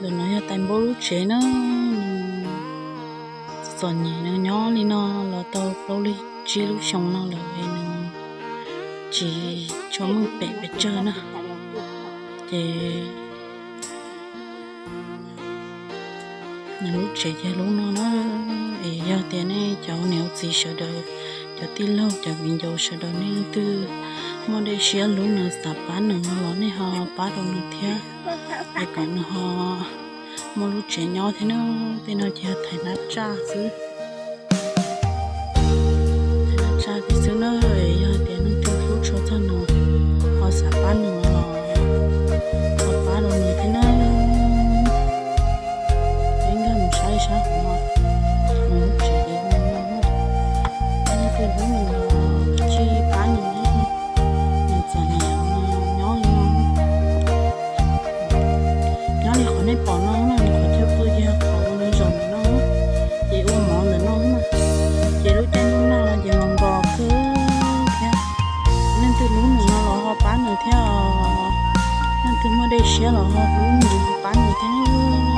Ntawm no yog tais npub lub tsev na. Nws txom nyem, nws nyob li no los tau plaub lub tsib lub xyoo no lawm es nws tsis tshua meej pem pes tsawg na. Ces nws lub tsev ces lub no na. Es yog tias nej cov niam txiv sawv daws, cov tij laug cov viv ncaus sawv daws, nej leej twg muaj dej siab hlub nws xav pab nws no los nej ho pab rau nws thiab, es kom nws ho muaj lub tsev nyob thiab na. Tej no ces yog thaiv nab tsaj xwb. Thaiv nab tsaj thiab xwb na. Yog tias leej twg hlub tshua txog nws, ho xav pab nws los ho pab rau nws thiab na. Peb nkag mus saib sab hauv no, nws lub tsev no. Leej twg hlub nws los tsij pab nws, nws txom nyem nyob li no. Nyob li qhov nej pom no na, qhov chaw pw ces yog qhov uas nws zaum ntawm no, ces ua mov ntawm no na. Ces lub caij ntuj nag no ces los nkos kawg thiab. Leej twg hlub nws no los ho pab nws thiab os. Leej twg muaj dej siab los ho hlub nws, pab nws thiab.